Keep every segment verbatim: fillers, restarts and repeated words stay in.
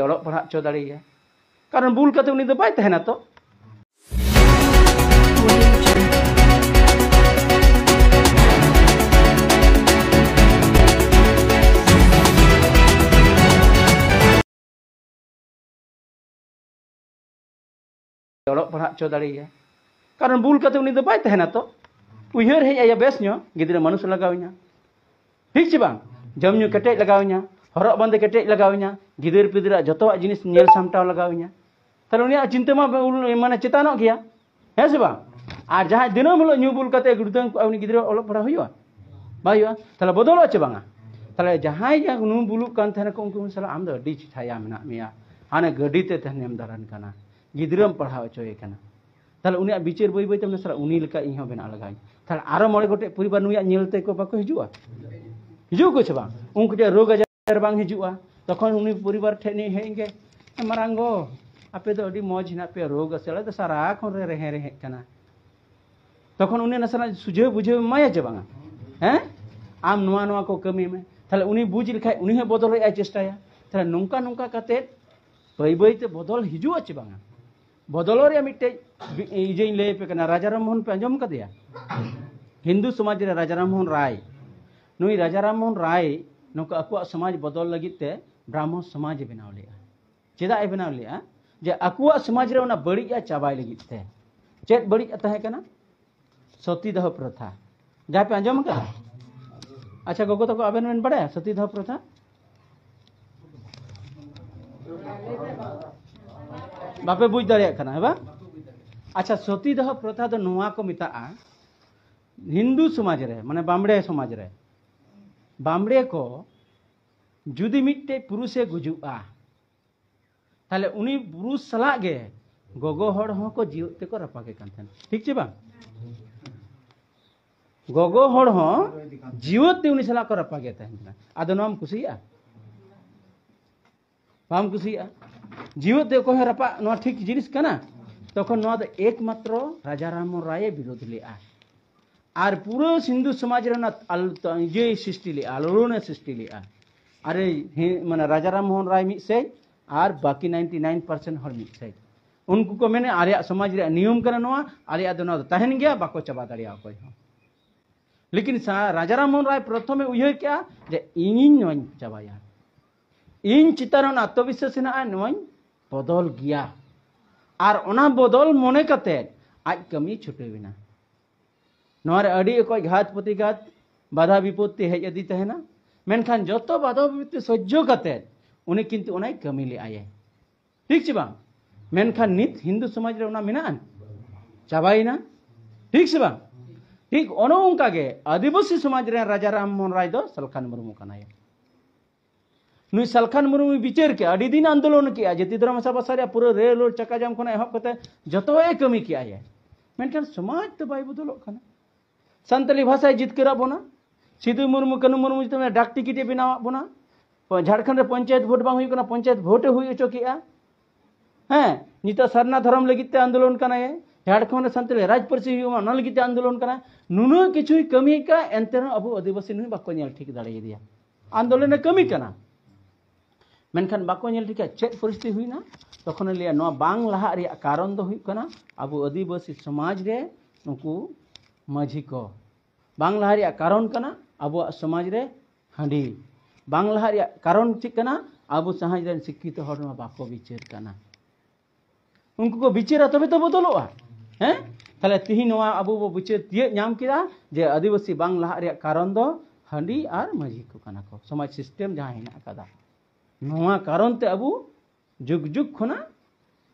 ᱚᱞᱚᱜ ᱯᱟᱲᱦᱟᱜ ᱦᱚᱪᱚ ᱫᱟᱲᱮᱭᱟᱭᱟ᱾ ᱠᱟᱨᱚᱱ ᱵᱩᱞ ᱠᱟᱛᱮ ᱩᱱᱤ ᱫᱚ ᱵᱟᱭ ᱛᱟᱦᱮᱱᱟ ᱛᱚ᱾ ᱚᱞᱚᱜ ᱯᱟᱲᱦᱟᱜ ᱦᱚᱪᱚ ᱫᱟᱲᱮᱭᱟᱭᱟ᱾ ᱠᱟᱨᱚᱱ ᱵᱩᱞ ᱠᱟᱛᱮ ᱩᱱᱤ ᱫᱚ ᱵᱟᱭ ᱛᱟᱦᱮᱱᱟ ᱛᱚ᱾ ᱩᱭᱦᱟᱹᱨ ᱦᱮᱡ ᱟᱭᱟ, ᱵᱮᱥ ᱧᱚᱜ ᱜᱤᱫᱽᱨᱟᱹ ᱢᱟᱱᱩᱥ ᱞᱟᱜᱟᱣᱤᱧᱟ, ᱴᱷᱤᱠ ᱥᱮ ᱵᱟᱝ? ᱡᱚᱢ ᱧᱩ ᱠᱮᱴᱮᱡ ᱞᱟᱜᱟᱣᱤᱧᱟ, ᱦᱚᱨᱚᱜ ᱵᱟᱸᱫᱮ ᱠᱮᱴᱮᱡ ᱞᱟᱜᱟᱣᱤᱧᱟ, ᱜᱤᱫᱟᱹᱨ ᱯᱤᱫᱟᱹᱨᱟᱜ ᱡᱚᱛᱚᱣᱟᱜ ᱡᱤᱱᱤᱥ ᱧᱮᱞ ᱥᱟᱢᱴᱟᱣ ᱞᱟᱜᱟᱣᱤᱧᱟ᱾ ᱛᱟᱦᱞᱮ ᱩᱱᱤᱭᱟᱜ ᱪᱤᱱᱛᱟᱹ ᱢᱟ ᱩᱞ-, ᱢᱟᱱᱮ ᱪᱮᱛᱟᱱᱚᱜ ᱜᱮᱭᱟ, ᱦᱮᱸ ᱥᱮ ᱵᱟᱝ? ᱟᱨ ᱡᱟᱦᱟᱸᱭ ᱫᱤᱱᱟᱹᱢ ᱦᱤᱞᱳᱜ ᱧᱩ ᱵᱩᱞ ᱠᱟᱛᱮ ᱜᱩᱲᱫᱟᱹᱝ ᱠᱚᱜᱼᱟ, ᱩᱱᱤ ᱜᱤᱫᱽᱨᱟᱹ ᱚᱞᱚᱜ ᱯᱟᱲᱦᱟᱣ ᱦᱩᱭᱩᱜᱼᱟ? ᱵᱟᱭ ᱦᱩᱭᱩᱜᱼᱟ᱾ ᱛᱟᱦᱞᱮ ᱵᱚᱫᱚᱞᱚᱜᱼᱟ ᱪᱮ ᱵᱟᱝᱟ? ᱛᱟᱦᱞᱮ ᱡᱟᱦᱟᱸᱭ ᱜᱮ ᱧᱩ ᱵᱩᱞᱩᱜ ᱠᱟᱱ ᱛᱟᱦᱮᱱᱟᱠᱚ, ᱩᱱᱠᱩ ᱥᱟᱞᱟᱜ ᱟᱢ ᱫᱚ ᱟᱹᱰᱤ ᱪᱷᱟᱭᱟ ᱢᱮᱱᱟᱜ ᱢᱮᱭᱟ, ᱦᱟᱱᱮ ᱜᱟᱹᱰᱤ ᱛᱮ ᱛᱟᱦᱮᱱᱮᱢ ᱫᱟᱬᱟᱱ ᱠᱟᱱᱟ, ᱜᱤᱫᱽᱨᱟᱹᱢ ᱯᱟᱲᱦᱟᱣ ᱦᱚᱪᱚᱭᱮ ᱠᱟᱱᱟ, ᱛᱟᱦᱞᱮ ᱩᱱᱤᱭᱟᱜ ᱵᱤᱪᱟᱹᱨ ᱵᱟᱹᱭ ᱵᱟᱹᱭ ᱛᱮ ᱩᱱᱤ ᱥᱟᱞᱟᱜ ᱩᱱᱤ ᱞᱮᱠᱟ ᱤᱧ ᱦᱚᱸ ᱵᱮᱱᱟᱜ ᱞᱟᱜᱟᱣᱤᱧᱟ᱾ ᱛᱟᱦᱞᱮ ᱟᱨᱚ ᱢᱚᱬᱮ ᱜᱚᱴᱮᱡ ᱯᱚᱨᱤᱵᱟᱨ ᱱᱩᱭᱟᱜ ᱧᱮᱞ ᱛᱮᱠᱚ ᱵᱟᱠᱚ ᱦᱤᱡᱩᱜᱼᱟ? ᱦᱤᱡᱩᱜ ᱟᱠᱚ ᱥᱮ ᱵᱟᱝ? ᱩᱱᱠᱩ ᱴᱷᱮᱱ ᱨᱳᱜᱽ ᱟᱡᱟᱨ ᱵᱟᱝ ᱦᱤᱡᱩᱜᱼᱟ, ᱛᱚᱠᱷᱚᱱ ᱩᱱᱤ ᱯᱚᱨᱤᱵᱟᱨ ᱴᱷᱮᱱ ᱦᱮᱡ ᱮᱱ ᱜᱮ, "ᱢᱟᱨᱟᱝ ᱜᱚ, ᱟᱯᱮ ᱫᱚ ᱟᱹᱰᱤ ᱢᱚᱡᱽ ᱦᱮᱱᱟᱜ ᱯᱮᱭᱟ, ᱨᱳᱜᱽ ᱟᱥᱮ ᱟᱞᱮ ᱫᱚ ᱥᱟᱨᱟ ᱠᱷᱚᱱ ᱨᱮ ᱨᱮᱦᱮ ᱨᱮᱦᱮᱜ ᱠᱟᱱᱟ?" ᱛᱚᱠᱷᱚᱱ ᱩᱱᱤ ᱱᱟᱥᱮᱱᱟᱜ ᱥᱩᱡᱷᱟᱹᱣ ᱵᱩᱡᱷᱟᱹᱣ ᱮᱢᱟᱭᱟ ᱪᱮ ᱵᱟᱝᱟ? ᱦᱮᱸ, ᱟᱢ ᱱᱚᱣᱟ ᱱᱚᱣᱟ ᱠᱚ ᱠᱟᱹᱢᱤ ᱢᱮ, ᱛᱟᱦᱞᱮ ᱩᱱᱤ ᱵᱩᱡᱽ ᱞᱮᱠᱷᱟᱡ ᱩᱱᱤ ᱦᱚᱸ ᱵᱚᱫᱚᱞ ᱨᱮᱭᱟᱜ ᱮ ᱪᱮᱥᱴᱟᱭᱟ᱾ ᱛᱟᱦᱞᱮ ᱱᱚᱝᱠᱟ ᱱᱚᱝᱠᱟ ᱠᱟᱛᱮ ᱵᱟᱹᱭ ᱵᱟᱹᱭ ᱛᱮ ᱵᱚᱫᱚᱞ ᱦᱤᱡᱩᱜᱼᱟ ᱪᱮ ᱵᱟᱝᱟ? ᱵᱚᱫᱚᱞᱚᱜ ᱨᱮᱭᱟᱜ ᱢᱤᱫᱴᱮᱡ ᱵᱤ-, ᱤᱭᱟᱹᱧ ᱞᱟᱹᱭ ᱟᱯᱮ ᱠᱟᱱᱟ, ᱨᱟᱡᱟ ᱨᱟᱢ ᱢᱳᱦᱚᱱ ᱯᱮ ᱟᱸᱡᱚᱢ ᱠᱟᱫᱮᱭᱟ? ᱦᱤᱱᱫᱩ ᱥᱚᱢᱟᱡᱽ ᱨᱮ ᱨᱟᱡᱟ ᱨᱟᱢ ᱢᱳᱦᱚᱱ ᱨᱟᱭ, ᱱᱩᱭ ᱨᱟᱡᱟ ᱨᱟᱢ ᱢᱳᱦᱚᱱ ᱨᱟᱭ ᱱᱚᱝᱠᱟ ᱟᱠᱚᱣᱟᱜ ᱥᱚᱢᱟᱡᱽ ᱵᱚᱫᱚᱞ ᱞᱟᱹᱜᱤᱫ ᱛᱮ ᱵᱨᱟᱦᱢᱚ ᱥᱚᱢᱟᱡᱽ ᱮ ᱵᱮᱱᱟᱣ ᱞᱮᱫᱼᱟ᱾ ᱪᱮᱫᱟᱜ ᱮ ᱵᱮᱱᱟᱣ ᱞᱮᱫᱼᱟ? ᱡᱮ ᱟᱠᱚᱣᱟᱜ ᱥᱚᱢᱟᱡᱽ ᱨᱮ ᱚᱱᱟ ᱵᱟᱹᱲᱤᱡ ᱟᱜ ᱪᱟᱵᱟᱭ ᱞᱟᱹᱜᱤᱫ ᱛᱮ᱾ ᱪᱮᱫ ᱵᱟᱹᱲᱤᱡ ᱟᱜ ᱛᱟᱦᱮᱸ ᱠᱟᱱᱟ? ᱥᱚᱛᱤ ᱫᱟᱦᱚ ᱯᱨᱚᱛᱷᱟ᱾ ᱡᱟᱦᱟᱸ ᱯᱮ ᱟᱸᱡᱚᱢ ᱟᱠᱟᱫᱟ? ᱟᱪᱪᱷᱟ ᱜᱚᱜᱚ ᱛᱟᱠᱚ, ᱟᱵᱮᱱ ᱵᱮᱱ ᱵᱟᱲᱟᱭᱟ ᱥᱚᱛᱤ ᱫᱟᱦᱚ ᱯᱨᱚᱛᱷᱟ? ᱵᱟᱯᱮ ᱵᱩᱡᱽ ᱫᱟᱲᱮᱭᱟᱜ ᱠᱟᱱᱟ, ᱦᱮᱸ ᱵᱟᱝ? ᱟᱪᱪᱷᱟ, ᱥᱚᱛᱤ ᱫᱟᱦᱚ ᱯᱨᱚᱛᱷᱟ ᱫᱚ ᱱᱚᱣᱟ ᱠᱚ ᱢᱮᱛᱟᱜᱼᱟ, ᱦᱤᱱᱫᱩ ᱥᱚᱢᱟᱡᱽ ᱨᱮ, ᱢᱟᱱᱮ ᱵᱟᱢᱲᱮ ᱥᱚᱢᱟᱡᱽ ᱨᱮ, ᱵᱟᱢᱲᱮ ᱠᱚ ᱡᱩᱫᱤ ᱢᱤᱫᱴᱮᱡ ᱯᱩᱨᱩᱥᱮ ᱜᱩᱡᱩᱜᱼᱟ, ᱛᱟᱦᱞᱮ ᱩᱱᱤ ᱯᱩᱨᱩᱥ ᱥᱟᱞᱟᱜ ᱜᱮ ᱜᱚᱜᱚ ᱦᱚᱲ ᱦᱚᱸ ᱠᱚ ᱡᱤᱣᱮᱫ ᱛᱮᱠᱚ ᱨᱟᱯᱟᱜᱮ ᱠᱟᱱ ᱛᱟᱦᱮᱱᱟ, ᱴᱷᱤᱠ ᱪᱮ ᱵᱟᱝ? ᱜᱚᱜᱚ ᱦᱚᱲ ᱦᱚᱸ ᱡᱤᱣᱮᱫ ᱛᱮ ᱩᱱᱤ ᱥᱟᱞᱟᱜ ᱠᱚ ᱨᱟᱯᱟᱜᱮ ᱛᱟᱦᱮᱱ ᱠᱟᱱᱟ᱾ ᱟᱫᱚ ᱱᱚᱣᱟᱢ ᱠᱩᱥᱤᱭᱟᱜᱼᱟ? ᱵᱟᱢ ᱠᱩᱥᱤᱭᱟᱜᱼᱟ? ᱡᱤᱣᱮᱫ ᱛᱮ ᱚᱠᱚᱭ ᱦᱚᱸ ᱨᱟᱯᱟᱜ ᱱᱚᱣᱟ ᱴᱷᱤᱠ ᱡᱤᱱᱤᱥ ᱠᱟᱱᱟ? ᱛᱚᱠᱷᱚᱱ ᱱᱚᱣᱟ ᱫᱚ ᱮᱠᱢᱟᱛᱨᱚ ᱨᱟᱡᱟ ᱨᱟᱢ ᱢᱳᱦᱚᱱ ᱨᱟᱭ ᱮ ᱵᱤᱨᱳᱫᱷ ᱞᱮᱫᱼᱟ᱾ ᱟᱨ ᱯᱩᱨᱟᱹ ᱦᱤᱱᱫᱩ ᱥᱚᱢᱟᱡᱽ ᱨᱮ ᱚᱱᱟ ᱟᱞ-, ᱤᱭᱟᱹᱭ ᱥᱨᱤᱥᱴᱤ ᱞᱮᱫᱼᱟ, ᱟᱞᱳᱲᱚᱱᱮ ᱥᱨᱤᱥᱴᱤ ᱞᱮᱫᱼᱟ᱾ ᱟᱨᱮ ᱦᱮ-, ᱢᱟᱱᱮ ᱨᱟᱡᱟ ᱨᱟᱢ ᱢᱳᱦᱚᱱ ᱨᱟᱭ ᱢᱤᱫ ᱥᱮᱫ, ᱟᱨ ᱵᱟᱹᱠᱤ ᱱᱟᱭᱤᱱᱴᱤ ᱱᱟᱭᱤᱱ ᱯᱟᱨᱥᱮᱱᱴ ᱦᱚᱲ ᱢᱤᱫ ᱥᱟᱭᱤᱰ᱾ ᱩᱱᱠᱩ ᱠᱚ ᱢᱮᱱᱟ, ᱟᱞᱮᱭᱟᱜ ᱥᱚᱢᱟᱡᱽ ᱨᱮᱭᱟᱜ ᱱᱤᱭᱚᱢ ᱠᱟᱱᱟ ᱱᱚᱣᱟ, ᱟᱞᱮᱭᱟᱜ ᱫᱚ ᱱᱚᱣᱟ ᱫᱚ ᱛᱟᱦᱮᱱ ᱜᱮᱭᱟ, ᱵᱟᱠᱚ ᱪᱟᱵᱟ ᱫᱟᱲᱮᱭᱟᱜᱼᱟ ᱚᱠᱚᱭ ᱦᱚᱸ᱾ ᱞᱮᱠᱤᱱ ᱥᱟ-, ᱨᱟᱡᱟ ᱨᱟᱢ ᱢᱳᱦᱚᱱ ᱨᱟᱭ ᱯᱨᱚᱛᱷᱚᱢᱮ ᱩᱭᱦᱟᱹᱨ ᱠᱮᱜᱼᱟ ᱡᱮ ᱤᱧᱤᱧ ᱱᱚᱣᱟᱧ ᱪᱟᱵᱟᱭᱟ, ᱤᱧ ᱪᱮᱛᱟᱱ ᱨᱮ ᱚᱱᱟ ᱟᱛᱢᱚᱵᱤᱥᱥᱟᱥ ᱦᱮᱱᱟᱜᱼᱟ, ᱱᱚᱣᱟᱧ ᱵᱚᱫᱚᱞ ᱜᱮᱭᱟ᱾ ᱟᱨ ᱚᱱᱟ ᱵᱚᱫᱚᱞ ᱢᱚᱱᱮ ᱠᱟᱛᱮ ᱟᱡ ᱠᱟᱹᱢᱤ ᱪᱷᱩᱴᱟᱹᱣ ᱮᱱᱟ᱾ ᱱᱚᱣᱟ ᱨᱮ ᱟᱹᱰᱤ ᱚᱠᱚᱡ ᱜᱷᱟᱛ ᱯᱨᱚᱛᱤᱜᱷᱟᱛ, ᱵᱟᱫᱷᱟ ᱵᱤᱯᱚᱛᱛᱤ ᱦᱮᱡ ᱤᱫᱤ ᱛᱟᱦᱮᱱᱟ, ᱢᱮᱱᱠᱷᱟᱱ ᱡᱚᱛᱚ ᱵᱟᱫᱷᱟ ᱵᱤᱯᱚᱛᱛᱤ ᱥᱚᱡᱽᱡᱚ ᱠᱟᱛᱮ ᱩᱱᱤ ᱠᱤᱱᱛᱩ ᱚᱱᱟᱭ ᱠᱟᱹᱢᱤ ᱞᱮᱜᱼᱟᱭ᱾ ᱴᱷᱤᱠ ᱪᱮ ᱵᱟᱝ? ᱢᱮᱱᱠᱷᱟᱱ ᱱᱤᱛ ᱦᱤᱱᱫᱩ ᱥᱚᱢᱟᱡᱽ ᱨᱮ ᱚᱱᱟ ᱢᱮᱱᱟᱜᱼᱟ? ᱪᱟᱵᱟᱭᱮᱱᱟ᱾ ᱴᱷᱤᱠ ᱥᱮ ᱵᱟᱝ? ᱴᱷᱤᱠ ᱚᱱᱮ ᱚᱱᱠᱟ ᱜᱮ ᱟᱹᱫᱤᱵᱟᱹᱥᱤ ᱥᱚᱢᱟᱡᱽ ᱨᱮᱱ ᱨᱟᱡᱟ ᱨᱟᱢ ᱢᱳᱦᱚᱱ ᱨᱟᱭ ᱫᱚ ᱥᱟᱞᱠᱷᱟᱱ ᱢᱩᱨᱢᱩ ᱠᱟᱱᱟᱭ᱾ ᱱᱩᱭ ᱥᱟᱞᱠᱷᱟᱱ ᱢᱩᱨᱢᱩᱭ ᱵᱤᱪᱟᱹᱨ ᱠᱮᱜᱼᱟ, ᱟᱹᱰᱤ ᱫᱤᱱ ᱟᱱᱫᱳᱞᱚᱱ ᱠᱮᱜᱼᱟ, ᱡᱟᱹᱛᱤ ᱫᱷᱚᱨᱚᱢ ᱵᱷᱟᱥᱟ ᱵᱷᱟᱥᱟ ᱨᱮᱭᱟᱜ ᱯᱩᱨᱟᱹ ᱨᱮᱞ ᱨᱳᱰ ᱪᱟᱠᱟ ᱡᱟᱢ ᱠᱷᱚᱱᱟᱜ ᱮᱦᱚᱵ ᱠᱟᱛᱮ ᱡᱚᱛᱚᱭ ᱠᱟᱹᱢᱤ ᱠᱮᱜᱼᱟᱭ᱾ ᱢᱮᱱᱠᱷᱟᱱ ᱥᱚᱢᱟᱡᱽ ᱫᱚ ᱵᱟᱭ ᱵᱚᱫᱚᱞᱚᱜ ᱠᱟᱱᱟ᱾ ᱥᱟᱱᱛᱟᱲᱤ ᱵᱷᱟᱥᱟᱭ ᱡᱤᱛᱠᱟᱹᱨᱟᱜ ᱵᱚᱱᱟ, ᱥᱤᱫᱩ ᱢᱩᱨᱢᱩ ᱠᱟᱹᱱᱩ ᱢᱩᱨᱢᱩ ᱧᱩᱛᱩᱢ ᱨᱮ ᱰᱟᱠ ᱴᱤᱠᱤᱴ ᱮ ᱵᱮᱱᱟᱣᱟᱜ ᱵᱚᱱᱟ᱾ ᱡᱷᱟᱲᱠᱷᱚᱸᱰ ᱨᱮ ᱯᱚᱧᱪᱟᱭᱮᱛ ᱵᱷᱳᱴ ᱵᱟᱝ ᱦᱩᱭᱩᱜ ᱠᱟᱱᱟ, ᱯᱚᱧᱪᱟᱭᱮᱛ ᱵᱷᱳᱴ ᱮ ᱦᱩᱭ ᱦᱚᱪᱚ ᱠᱮᱜᱼᱟ᱾ ᱦᱮᱸ, ᱱᱤᱛᱚᱜ ᱥᱟᱨᱱᱟ ᱫᱷᱚᱨᱚᱢ ᱞᱟᱹᱜᱤᱫ ᱛᱮ ᱟᱱᱫᱳᱞᱚᱱ ᱠᱟᱱᱟᱭ, ᱡᱷᱟᱲᱠᱷᱚᱸᱰ ᱨᱮ ᱥᱟᱱᱛᱟᱲᱤ ᱨᱟᱡᱽ ᱯᱟᱹᱨᱥᱤ ᱦᱩᱭᱩᱜ ᱢᱟ, ᱚᱱᱟ ᱞᱟᱹᱜᱤᱫ ᱛᱮ ᱟᱱᱫᱳᱞᱚᱱ ᱠᱟᱱᱟᱭ᱾ ᱱᱩᱱᱟᱹᱜ ᱠᱤᱪᱷᱩᱭ ᱠᱟᱹᱢᱤ ᱠᱟᱜᱼᱟ, ᱮᱱᱛᱮ ᱨᱮᱦᱚᱸ ᱟᱵᱚ ᱟᱹᱫᱤᱵᱟᱹᱥᱤ ᱱᱩᱭ ᱵᱟᱠᱚ ᱧᱮᱞ ᱴᱷᱤᱠ ᱫᱟᱲᱮᱭᱟᱫᱮᱭᱟ᱾ ᱟᱱᱫᱳᱞᱚᱱᱮ ᱠᱟᱹᱢᱤ ᱠᱟᱱᱟ, ᱢᱮᱱᱠᱷᱟᱱ ᱵᱟᱠᱚ ᱧᱮᱞ ᱴᱷᱤᱠᱟ ᱪᱮᱫ ᱯᱚᱨᱤᱥᱛᱷᱤᱛᱤ ᱦᱩᱭᱱᱟ᱾ ᱛᱚᱠᱷᱚᱱᱮ ᱞᱟᱹᱭᱟ, ᱱᱚᱣᱟ ᱵᱟᱝ ᱞᱟᱦᱟᱜ ᱨᱮᱭᱟᱜ ᱠᱟᱨᱚᱱ ᱫᱚ ᱦᱩᱭᱩᱜ ᱠᱟᱱᱟ ᱟᱵᱚ ᱟᱹᱫᱤᱵᱟᱹᱥᱤ ᱥᱚᱢᱟᱡᱽ ᱨᱮ ᱱᱩᱠᱩ ᱢᱟᱹᱡᱷᱤ ᱠᱚ᱾ ᱵᱟᱝ ᱞᱟᱦᱟ ᱨᱮᱭᱟᱜ ᱠᱟᱨᱚᱱ ᱠᱟᱱᱟ ᱟᱵᱚᱣᱟᱜ ᱥᱚᱢᱟᱡᱽ ᱨᱮ ᱦᱟᱺᱰᱤ᱾ ᱵᱟᱝ ᱞᱟᱦᱟ ᱨᱮᱭᱟᱜ ᱠᱟᱨᱚᱱ ᱪᱮᱫ ᱠᱟᱱᱟ? ᱟᱵᱚ ᱥᱚᱢᱟᱡᱽ ᱨᱮᱱ ᱥᱤᱠᱠᱷᱤᱛᱚ ᱦᱚᱲ ᱢᱟ ᱵᱟᱠᱚ ᱵᱤᱪᱟᱹᱨ ᱠᱟᱱᱟ᱾ ᱩᱱᱠᱩ ᱠᱚ ᱵᱤᱪᱟᱹᱨᱟ, ᱛᱚᱵᱮ ᱛᱚ ᱵᱚᱫᱚᱞᱚᱜᱼᱟ᱾ ᱦᱮᱸ? ᱛᱟᱦᱞᱮ ᱛᱤᱦᱤᱧ ᱱᱚᱣᱟ ᱟᱵᱚ ᱵᱚ ᱵᱤᱪᱟᱹᱨ ᱛᱤᱭᱟᱹᱜ ᱧᱟᱢ ᱠᱮᱫᱟ ᱡᱮ ᱟᱹᱫᱤᱵᱟᱹᱥᱤ ᱵᱟᱝ ᱞᱟᱦᱟᱜ ᱨᱮᱭᱟᱜ ᱠᱟᱨᱚᱱ ᱫᱚ ᱦᱟᱺᱰᱤ ᱟᱨ ᱢᱟᱹᱡᱷᱤ ᱠᱚ ᱠᱟᱱᱟ ᱠᱚ, ᱥᱚᱢᱟᱡᱽ ᱥᱤᱥᱴᱮᱢ ᱡᱟᱦᱟᱸ ᱦᱮᱱᱟᱜ ᱟᱠᱟᱫᱟ᱾ ᱱᱚᱣᱟ ᱠᱟᱨᱚᱱ ᱛᱮ ᱟᱵᱚ ᱡᱩᱜᱽ ᱡᱩᱜᱽ ᱠᱷᱚᱱᱟᱜ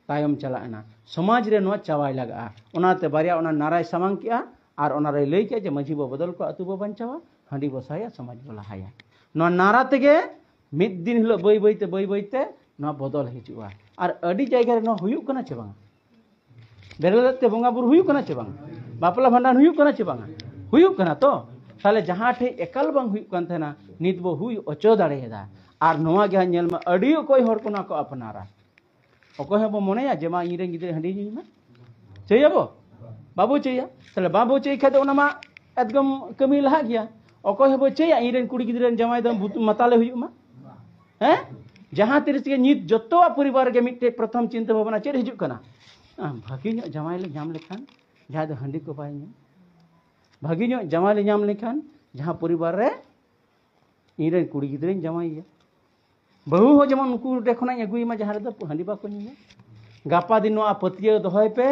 ᱛᱟᱭᱚᱢ ᱪᱟᱞᱟᱜ ᱮᱱᱟ᱾ ᱥᱚᱢᱟᱡᱽ ᱨᱮ ᱱᱚᱣᱟ ᱪᱟᱵᱟᱭ ᱞᱟᱜᱟᱜᱼᱟ᱾ ᱚᱱᱟᱛᱮ ᱵᱟᱨᱭᱟ ᱚᱱᱟ ᱱᱟᱨᱟᱭ ᱥᱟᱢᱟᱝ ᱠᱮᱜᱼᱟ ᱟᱨ ᱚᱱᱟ ᱨᱮᱭ ᱞᱟᱹᱭ ᱠᱮᱜᱼᱟ ᱡᱮ, ᱢᱟᱹᱡᱷᱤ ᱵᱚ ᱵᱚᱫᱚᱞ ᱠᱚᱣᱟ, ᱟᱹᱛᱩ ᱵᱚ ᱵᱟᱧᱪᱟᱣᱟ, ᱦᱟᱺᱰᱤ ᱵᱚ ᱥᱟᱭᱟ, ᱥᱚᱢᱟᱡᱽ ᱵᱚ ᱞᱟᱦᱟᱭᱟ᱾ ᱱᱚᱣᱟ ᱱᱟᱨᱟ ᱛᱮᱜᱮ ᱢᱤᱫ ᱫᱤᱱ ᱦᱤᱞᱳᱜ ᱵᱟᱹᱭ ᱵᱟᱹᱭ ᱛᱮ, ᱵᱟᱹᱭ ᱵᱟᱹᱭ ᱛᱮ ᱱᱚᱣᱟ ᱵᱚᱫᱚᱞ ᱦᱤᱡᱩᱜᱼᱟ᱾ ᱟᱨ ᱟᱹᱰᱤ ᱡᱟᱭᱜᱟ ᱨᱮ ᱱᱚᱣᱟ ᱦᱩᱭᱩᱜ ᱠᱟᱱᱟ ᱪᱮ ᱵᱟᱝ? ᱵᱮᱨᱮᱞ ᱫᱟᱜ ᱛᱮ ᱵᱚᱸᱜᱟ ᱵᱩᱨᱩ ᱦᱩᱭᱩᱜ ᱠᱟᱱᱟ ᱪᱮ ᱵᱟᱝ? ᱵᱟᱯᱞᱟ ᱵᱷᱟᱸᱰᱟᱱ ᱦᱩᱭᱩᱜ ᱠᱟᱱᱟ ᱪᱮ ᱵᱟᱝᱟ? ᱦᱩᱭᱩᱜ ᱠᱟᱱᱟ ᱛᱚ᱾ ᱛᱟᱦᱞᱮ ᱡᱟᱦᱟᱸ ᱴᱷᱮᱡ ᱮᱠᱟᱞ ᱵᱟᱝ ᱦᱩᱭᱩᱜ ᱠᱟᱱ ᱛᱟᱦᱮᱱᱟ, ᱱᱤᱛ ᱵᱚ ᱦᱩᱭ ᱦᱚᱪᱚ ᱫᱟᱲᱮᱭᱟᱫᱟ᱾ ᱟᱨ ᱱᱚᱣᱟ ᱜᱮ ᱦᱟᱸᱜ ᱧᱮᱞ ᱢᱟ, ᱟᱹᱰᱤ ᱚᱠᱚᱭ ᱦᱚᱲ ᱠᱚ ᱱᱚᱣᱟ ᱠᱚ ᱟᱯᱱᱟᱨᱟ᱾ ᱚᱠᱚᱭ ᱦᱚᱸ ᱵᱚ ᱢᱚᱱᱮᱭᱟ ᱡᱮ ᱢᱟ ᱤᱧ ᱨᱮᱱ ᱜᱤᱫᱽᱨᱟᱹ ᱦᱟᱺᱰᱤ ᱧᱩᱭ ᱢᱟ? ᱪᱟᱹᱭᱟᱵᱚ? ᱵᱟᱵᱚ ᱪᱟᱹᱭᱟ᱾ ᱛᱟᱦᱞᱮ ᱵᱟᱵᱚ ᱪᱟᱹᱭ ᱠᱷᱟᱡ ᱫᱚ ᱚᱱᱟ ᱢᱟ ᱮᱠᱫᱚᱢ ᱠᱟᱹᱢᱤ ᱞᱟᱦᱟᱜ ᱜᱮᱭᱟ᱾ ᱚᱠᱚᱭ ᱦᱚᱸ ᱵᱚ ᱪᱟᱹᱭᱟ ᱤᱧ ᱨᱮᱱ ᱠᱩᱲᱤ ᱜᱤᱫᱽᱨᱟᱹ ᱨᱮᱱ ᱡᱟᱶᱟᱭ ᱫᱚ ᱵᱩᱛ-, ᱢᱟᱛᱟᱞᱮ ᱦᱩᱭᱩᱜ ᱢᱟ? ᱦᱮᱸ? ᱡᱟᱦᱟᱸ ᱛᱤᱨᱤᱥ ᱜᱮ ᱱᱤᱛ ᱡᱚᱛᱚᱣᱟᱜ ᱯᱚᱨᱤᱵᱟᱨ ᱨᱮᱜᱮ ᱢᱤᱫᱴᱮᱡ ᱯᱨᱚᱛᱷᱚᱢ ᱪᱤᱱᱛᱟᱹ ᱵᱷᱟᱵᱽᱱᱟ ᱪᱮᱫ ᱦᱤᱡᱩᱜ ᱠᱟᱱᱟ? ᱟᱢ ᱵᱷᱟᱹᱜᱤ ᱧᱚᱜ ᱡᱟᱶᱟᱭ ᱞᱮ ᱧᱟᱢ ᱞᱮᱠᱷᱟᱱ, ᱡᱟᱦᱟᱸᱭ ᱫᱚ ᱦᱟᱺᱰᱤ ᱠᱚ ᱵᱟᱭ ᱧᱩ, ᱵᱷᱟᱹᱜᱤ ᱧᱚᱜ ᱡᱟᱶᱟᱭ ᱞᱮ ᱧᱟᱢ ᱞᱮᱠᱷᱟᱱ, ᱡᱟᱦᱟᱸ ᱯᱚᱨᱤᱵᱟᱨ ᱨᱮ ᱤᱧ ᱨᱮᱱ ᱠᱩᱲᱤ ᱜᱤᱫᱽᱨᱟᱹᱧ ᱡᱟᱶᱟᱭᱮᱭᱟ, ᱵᱟᱹᱦᱩ ᱦᱚᱸ ᱡᱮᱢᱚᱱ ᱩᱱᱠᱩ ᱴᱷᱮᱱ ᱠᱷᱚᱱᱟᱜ ᱤᱧ ᱟᱹᱜᱩᱭ ᱢᱟ ᱡᱟᱦᱟᱸ ᱨᱮᱫᱚ ᱦᱟᱺᱰᱤ ᱵᱟᱠᱚ ᱧᱩᱭᱟ᱾ ᱜᱟᱯᱟ ᱫᱤᱱ ᱱᱚᱣᱟ ᱯᱟᱹᱛᱭᱟᱹᱣ ᱫᱚᱦᱚᱭ ᱯᱮ,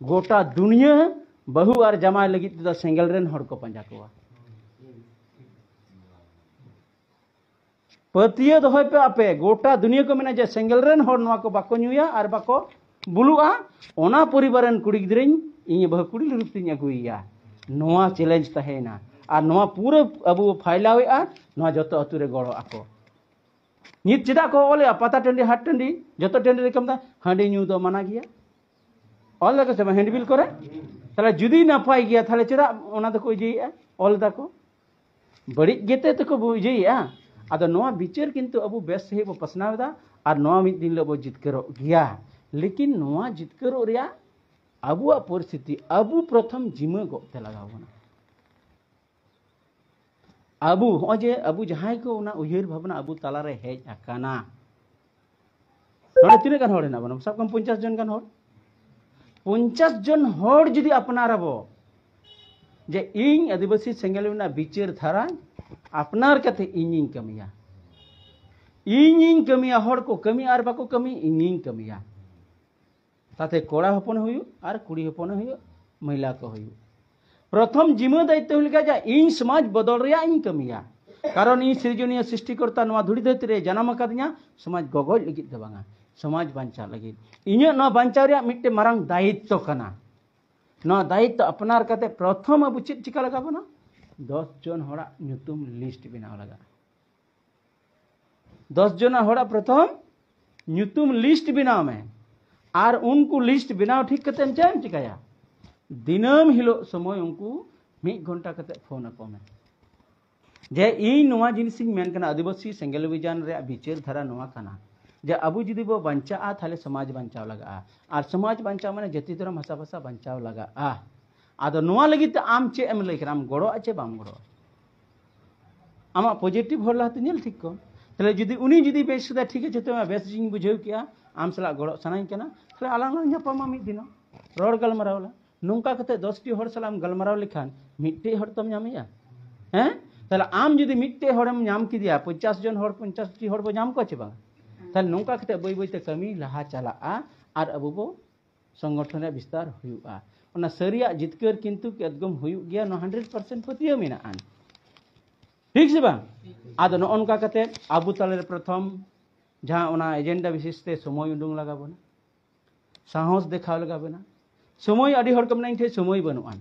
ᱜᱚᱴᱟ ᱫᱩᱱᱤᱭᱟᱹ ᱵᱟᱹᱦᱩ ᱟᱨ ᱡᱟᱶᱟᱭ ᱞᱟᱹᱜᱤᱫ ᱛᱮᱫᱚ ᱥᱮᱸᱜᱮᱞ ᱨᱮᱱ ᱦᱚᱲ ᱠᱚ ᱯᱟᱸᱡᱟ ᱠᱚᱣᱟ᱾ ᱯᱟᱹᱛᱭᱟᱹᱣ ᱫᱚᱦᱚᱭ ᱯᱮ ᱟᱯᱮ, ᱜᱚᱴᱟ ᱫᱩᱱᱤᱭᱟᱹ ᱠᱚ ᱢᱮᱱᱟ ᱡᱮ ᱥᱮᱸᱜᱮᱞ ᱨᱮᱱ ᱦᱚᱲ ᱱᱚᱣᱟ ᱠᱚ ᱵᱟᱠᱚ ᱧᱩᱭᱟ ᱟᱨ ᱵᱟᱠᱚ ᱵᱩᱞᱩᱜᱼᱟ, ᱚᱱᱟ ᱯᱚᱨᱤᱵᱟᱨ ᱨᱮᱱ ᱠᱩᱲᱤ ᱜᱤᱫᱽᱨᱟᱹᱧ ᱤᱧ ᱵᱟᱹᱦᱩ ᱠᱩᱲᱤ ᱨᱩᱯ ᱛᱤᱧ ᱟᱹᱜᱩᱭᱮᱭᱟ᱾ ᱱᱚᱣᱟ ᱪᱮᱞᱮᱧᱡᱽ ᱛᱟᱦᱮᱸᱭᱮᱱᱟ᱾ ᱟᱨ ᱱᱚᱣᱟ ᱯᱩᱨᱟᱹ ᱟᱵᱚ ᱯᱷᱟᱭᱞᱟᱣᱮᱫᱼᱟ, ᱱᱚᱣᱟ ᱡᱚᱛᱚ ᱟᱹᱛᱩ ᱨᱮ ᱜᱚᱲᱚ ᱟᱠᱚ᱾ ᱱᱤᱛ ᱪᱮᱫᱟᱜ ᱠᱚ ᱚᱞᱮᱜᱼᱟ ᱯᱟᱛᱟ ᱴᱟᱺᱰᱤ, ᱦᱟᱴ ᱴᱟᱺᱰᱤ, ᱡᱚᱛᱚ ᱴᱟᱺᱰᱤ ᱨᱮ ᱠᱚ ᱢᱮᱛᱟ ᱦᱟᱺᱰᱤ ᱧᱩ ᱫᱚ ᱢᱟᱱᱟ ᱜᱮᱭᱟ? ᱚᱞ ᱫᱟᱠᱚ ᱥᱮ ᱵᱟᱝ ᱦᱮᱱᱰᱵᱤᱞ ᱠᱚᱨᱮ? ᱛᱟᱦᱞᱮ ᱡᱩᱫᱤ ᱱᱟᱯᱟᱭ ᱜᱮᱭᱟ, ᱛᱟᱦᱞᱮ ᱪᱮᱫᱟᱜ ᱚᱱᱟ ᱫᱚᱠᱚ ᱤᱭᱟᱹᱭᱮᱫᱼᱟ, ᱚᱞ ᱫᱟᱠᱚ? ᱵᱟᱹᱲᱤᱡ ᱜᱮᱛᱮ ᱛᱚᱠᱚ ᱵᱩ-, ᱤᱭᱟᱹᱭᱮᱫᱼᱟ᱾ ᱟᱫᱚ ᱱᱚᱣᱟ ᱵᱤᱪᱟᱹᱨ ᱠᱤᱱᱛᱩ ᱟᱵᱚ ᱵᱮᱥ ᱥᱟᱺᱦᱤᱡ ᱵᱚ ᱯᱟᱥᱱᱟᱣ ᱮᱫᱟ, ᱟᱨ ᱱᱚᱣᱟ ᱢᱤᱫ ᱫᱤᱱ ᱦᱤᱞᱳᱜ ᱵᱚ ᱡᱤᱛᱠᱟᱹᱨᱚᱜ ᱜᱮᱭᱟ᱾ ᱞᱮᱠᱤᱱ ᱱᱚᱣᱟ ᱡᱤᱛᱠᱟᱹᱨᱚᱜ ᱨᱮᱭᱟᱜ ᱟᱵᱚᱣᱟᱜ ᱯᱚᱨᱤᱥᱛᱷᱤᱛᱤ ᱟᱵᱚ ᱯᱨᱚᱛᱷᱚᱢ ᱡᱤᱢᱟᱹ ᱜᱚᱜ ᱛᱮ ᱞᱟᱜᱟᱣ ᱵᱚᱱᱟ᱾ ᱟᱵᱚ ᱦᱚᱸᱜᱼᱚᱭ ᱡᱮ ᱟᱵᱚ ᱡᱟᱦᱟᱸᱭ ᱠᱚ ᱚᱱᱟ ᱩᱭᱦᱟᱹᱨ ᱵᱷᱟᱵᱽᱱᱟ ᱟᱵᱚ ᱛᱟᱞᱟᱨᱮ ᱦᱮᱡ ᱟᱠᱟᱱᱟ, ᱱᱚᱰᱮ ᱛᱤᱱᱟᱹᱜ ᱜᱟᱱ ᱦᱚᱲ ᱦᱮᱱᱟᱜ ᱵᱚᱱᱟ? ᱥᱟᱵ ᱠᱟᱜ ᱢᱮ ᱯᱚᱧᱪᱟᱥ ᱡᱚᱱ ᱜᱟᱱ ᱦᱚᱲ᱾ ᱯᱚᱧᱪᱟᱥ ᱡᱚᱱ ᱦᱚᱲ ᱡᱩᱫᱤ ᱟᱯᱱᱟᱨ ᱟᱵᱚ ᱡᱮ ᱤᱧ ᱟᱹᱫᱤᱵᱟᱹᱥᱤ ᱥᱮᱸᱜᱮᱞ ᱨᱮᱱᱟᱜ ᱵᱤᱪᱟᱹᱨ ᱫᱷᱟᱨᱟ ᱟᱯᱱᱟᱨ ᱠᱟᱛᱮ ᱤᱧᱤᱧ ᱠᱟᱹᱢᱤᱭᱟ, ᱤᱧᱤᱧ ᱠᱟᱹᱢᱤᱭᱟ, ᱦᱚᱲ ᱠᱚ ᱠᱟᱹᱢᱤ ᱟᱨ ᱵᱟᱠᱚ ᱠᱟᱹᱢᱤ, ᱤᱧᱤᱧ ᱠᱟᱹᱢᱤᱭᱟ᱾ ᱛᱟᱛᱮ ᱠᱚᱲᱟ ᱦᱚᱯᱚᱱ ᱦᱩᱭᱩᱜ ᱟᱨ ᱠᱩᱲᱤ ᱦᱚᱯᱚᱱ ᱦᱩᱭᱩᱜ, ᱢᱚᱦᱤᱞᱟ ᱠᱚ ᱦᱩᱭᱩᱜ, ᱯᱨᱚᱛᱷᱚᱢ ᱡᱤᱢᱟᱹ ᱫᱟᱭᱤᱛᱛᱚ ᱦᱩᱭ ᱞᱮᱠᱟ ᱡᱮ ᱤᱧ ᱥᱚᱢᱟᱡᱽ ᱵᱚᱫᱚᱞ ᱨᱮᱭᱟᱜ ᱤᱧ ᱠᱟᱹᱢᱤᱭᱟ᱾ ᱠᱟᱨᱚᱱ ᱤᱧ ᱥᱤᱨᱡᱚᱱᱤᱭᱟᱹ ᱥᱨᱤᱥᱴᱤᱠᱚᱨᱛᱟ ᱱᱚᱣᱟ ᱫᱷᱩᱲᱤ ᱫᱷᱟᱹᱨᱛᱤ ᱨᱮ ᱡᱟᱱᱟᱢ ᱟᱠᱟᱫᱤᱧᱟ ᱥᱚᱢᱟᱡᱽ ᱜᱚᱜᱚᱡ ᱞᱟᱹᱜᱤᱫ ᱫᱚ ᱵᱟᱝᱟ, ᱥᱚᱢᱟᱡᱽ ᱵᱟᱧᱪᱟᱣ ᱞᱟᱹᱜᱤᱫ᱾ ᱤᱧᱟᱹᱜ ᱱᱚᱣᱟ ᱵᱟᱧᱪᱟᱣ ᱨᱮᱭᱟᱜ ᱢᱤᱫᱴᱮᱱ ᱢᱟᱨᱟᱝ ᱫᱟᱭᱤᱛᱛᱚ ᱠᱟᱱᱟ᱾ ᱱᱚᱣᱟ ᱫᱟᱭᱤᱛᱛᱚ ᱟᱯᱱᱟᱨ ᱠᱟᱛᱮ ᱯᱨᱚᱛᱷᱚᱢ ᱟᱵᱚ ᱪᱮᱫ ᱪᱤᱠᱟ ᱞᱟᱜᱟᱣ ᱵᱚᱱᱟ? ᱫᱚᱥ ᱡᱚᱱ ᱦᱚᱲᱟᱜ ᱧᱩᱛᱩᱢ ᱞᱤᱥᱴ ᱵᱮᱱᱟᱣ ᱞᱟᱜᱟᱜᱼᱟ᱾ ᱫᱚᱥ ᱡᱚᱱᱟᱜ ᱦᱚᱲᱟᱜ ᱯᱨᱚᱛᱷᱚᱢ ᱧᱩᱛᱩᱢ ᱞᱤᱥᱴ ᱵᱮᱱᱟᱣ ᱢᱮ᱾ ᱟᱨ ᱩᱱᱠᱩ ᱞᱤᱥᱴ ᱵᱮᱱᱟᱣ ᱴᱷᱤᱠ ᱠᱟᱛᱮ ᱪᱮᱫ ᱮᱢ ᱪᱤᱠᱟᱹᱭᱟ? ᱫᱤᱱᱟᱹᱢ ᱦᱤᱞᱳᱜ ᱥᱚᱢᱚᱭ ᱩᱱᱠᱩ ᱢᱤᱫ ᱜᱷᱚᱱᱴᱟ ᱠᱟᱛᱮ ᱯᱷᱳᱱ ᱟᱠᱚ ᱢᱮ ᱡᱮ ᱤᱧ ᱱᱚᱣᱟ ᱡᱤᱱᱤᱥᱤᱧ ᱢᱮᱱ ᱠᱟᱱᱟ, ᱟᱹᱫᱤᱵᱟᱹᱥᱤ ᱥᱮᱸᱜᱮᱞ ᱚᱵᱷᱤᱡᱟᱱ ᱨᱮᱭᱟᱜ ᱵᱤᱪᱟᱹᱨ ᱫᱷᱟᱨᱟ ᱱᱚᱣᱟ ᱠᱟᱱᱟ ᱡᱮ ᱟᱵᱚ ᱡᱩᱫᱤ ᱵᱚ ᱵᱟᱧᱪᱟᱜᱼᱟ, ᱛᱟᱦᱞᱮ ᱥᱚᱢᱟᱡᱽ ᱵᱟᱧᱪᱟᱣ ᱞᱟᱜᱟᱜᱼᱟ, ᱟᱨ ᱥᱚᱢᱟᱡᱽ ᱵᱟᱧᱪᱟᱣ ᱢᱟᱱᱮ ᱡᱟᱹᱛᱤ ᱫᱷᱚᱨᱚᱢ ᱵᱷᱟᱥᱟ ᱵᱷᱟᱥᱟ ᱵᱟᱧᱪᱟᱣ ᱞᱟᱜᱟᱜᱼᱟ᱾ ᱟᱫᱚ ᱱᱚᱣᱟ ᱞᱟᱹᱜᱤᱫ ᱛᱮ ᱟᱢ ᱪᱮᱫ ᱮᱢ ᱞᱟᱹᱭ ᱠᱟᱱᱟ? ᱟᱢ ᱜᱚᱲᱚᱜᱼᱟ ᱪᱮ ᱵᱟᱢ ᱜᱚᱲᱚᱜᱼᱟ? ᱟᱢᱟᱜ ᱯᱚᱡᱤᱴᱤᱵᱷ ᱦᱚᱲ ᱞᱟᱦᱟᱛᱮ ᱧᱮᱞ ᱴᱷᱤᱠ ᱠᱚᱢ᱾ ᱛᱟᱦᱞᱮ ᱡᱩᱫᱤ ᱩᱱᱤ ᱡᱩᱫᱤ ᱵᱮᱥ ᱠᱮᱫᱟ, ᱴᱷᱤᱠ ᱟᱪᱷᱮ, ᱛᱚᱵᱮ ᱵᱮᱥ ᱤᱧ ᱵᱩᱡᱷᱟᱹᱣ ᱠᱮᱜᱼᱟ, ᱟᱢ ᱥᱟᱞᱟᱜ ᱜᱚᱲᱚᱜ ᱥᱟᱱᱟᱧ ᱠᱟᱱᱟ, ᱛᱟᱦᱞᱮ ᱟᱞᱟᱝ ᱞᱟᱝ ᱧᱟᱯᱟᱢᱟ ᱢᱤᱫ ᱫᱤᱱᱚᱜ, ᱨᱚᱲ ᱜᱟᱞᱢᱟᱨᱟᱣ ᱞᱟᱝ᱾ ᱱᱚᱝᱠᱟ ᱠᱟᱛᱮ ᱫᱚᱥ ᱴᱤ ᱦᱚᱲ ᱥᱟᱞᱟᱜ ᱮᱢ ᱜᱟᱞᱢᱟᱨᱟᱣ ᱞᱮᱠᱷᱟᱱ ᱢᱤᱫᱴᱮᱡ ᱦᱚᱲ ᱛᱚᱢ ᱧᱟᱢᱮᱭᱟ᱾ ᱦᱮᱸ? ᱛᱟᱦᱞᱮ ᱟᱢ ᱡᱩᱫᱤ ᱢᱤᱫᱴᱮᱡ ᱦᱚᱲᱮᱢ ᱧᱟᱢ ᱠᱮᱫᱮᱭᱟ, ᱯᱚᱧᱪᱟᱥ ᱡᱚᱱ ᱦᱚᱲ, ᱯᱚᱧᱪᱟᱥ ᱴᱤ ᱦᱚᱲ ᱵᱚ ᱧᱟᱢ ᱠᱚᱣᱟ ᱪᱮ ᱵᱟᱝ? ᱛᱟᱦᱞᱮ ᱱᱚᱝᱠᱟ ᱠᱟᱛᱮ ᱵᱟᱹᱭ ᱵᱟᱹᱭ ᱛᱮ ᱠᱟᱹᱢᱤ ᱞᱟᱦᱟ ᱪᱟᱞᱟᱜᱼᱟ ᱟᱨ ᱟᱵᱚ ᱵᱚ ᱥᱚᱝᱜᱚᱴᱷᱚᱱ ᱨᱮᱭᱟᱜ ᱵᱤᱥᱛᱟᱨ ᱦᱩᱭᱩᱜᱼᱟ᱾ ᱚᱱᱟ ᱥᱟᱹᱨᱤᱭᱟᱜ ᱡᱤᱛᱠᱟᱹᱨ ᱠᱤᱱᱛᱩ ᱮᱠᱫᱚᱢ ᱦᱩᱭᱩᱜ ᱜᱮᱭᱟ, ᱱᱚᱣᱟ ᱦᱟᱱᱰᱨᱮᱰ ᱯᱟᱨᱥᱮᱱᱴ ᱯᱟᱹᱛᱭᱟᱹᱣ ᱢᱮᱱᱟᱜᱼᱟ᱾ ᱴᱷᱤᱠ ᱥᱮ ᱵᱟᱝ? ᱟᱫᱚ ᱱᱚᱜᱼᱚ ᱱᱚᱝᱠᱟ ᱠᱟᱛᱮ ᱟᱵᱚ ᱛᱟᱞᱟᱨᱮ ᱯᱨᱚᱛᱷᱚᱢ ᱡᱟᱦᱟᱸ ᱚᱱᱟ ᱮᱡᱮᱱᱰᱟ ᱵᱤᱥᱮᱥ ᱛᱮ ᱥᱚᱢᱚᱭ ᱩᱰᱩᱝ ᱞᱟᱜᱟᱣ ᱵᱚᱱᱟ, ᱥᱟᱦᱚᱥ ᱫᱮᱠᱷᱟᱣ ᱞᱟᱜᱟᱣ ᱵᱚᱱᱟ᱾ ᱥᱚᱢᱚᱭ ᱟᱹᱰᱤ ᱦᱚᱲ ᱠᱚ ᱢᱮᱱᱟ, "ᱤᱧ ᱴᱷᱮᱱ ᱥᱚᱢᱚᱭ ᱵᱟᱹᱱᱩᱜᱼᱟ᱾"